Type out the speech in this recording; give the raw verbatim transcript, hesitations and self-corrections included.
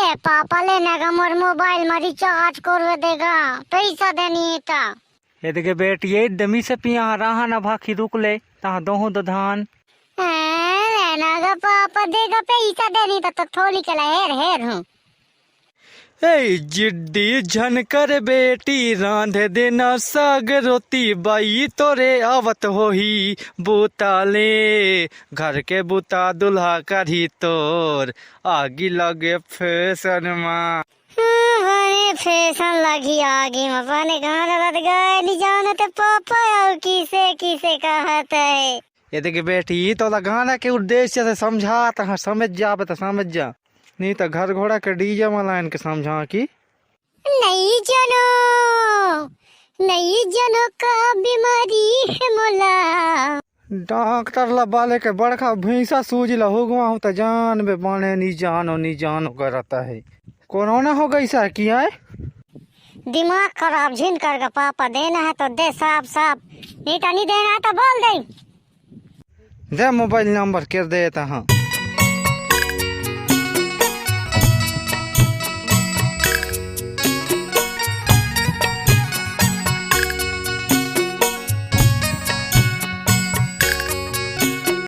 ए papa, ले ना गा मोर मोबाइल म रिचार्ज करवे दे गा, पइसा देनी हे त। ए देखे बेटी, ए दमी से पिया रहा ना भाखी रुक ले, तहाँ दोहूँ दो धान। ए, ले ना गा पापा, दे गा पइसा देनी त, तो थोली के ला हेर हेर हूँ। ए जिद्दी झन कर बेटी, रांधे देना साग रोटी, बाई तोरे आवत होही बूता ले, घर के बूता दुल्हा करही तोर, आगी लगे फैशन मा। हाँ, बने फैशन लगी आगी मा, बने गाना लग गए, नी जानो ते पापा अउ किसे किसे कहत है। ए देखे बेटी, तोला गाना के उद्देश्य से समझात हँव, समझ जाबे त समझ जा, नी त घर घोड़ा के डीजे मा लान के समझा कि। नइ जानो, नइ जानो का बीमारी हे मोला। डॉक्टर ला बाले के बड़का भैंसा सूजी ला हुगवा हूँ त जानबे बने नी जानो, नी जानो करत हे। कोरोना हो गइस हे कि आय? दिमाग खराब झिन कर गा पापा, देना हे त दे साफ साफ, नी त नी देना हे त बोल दे। दे मोबाइल नंबर के दे तहाँ।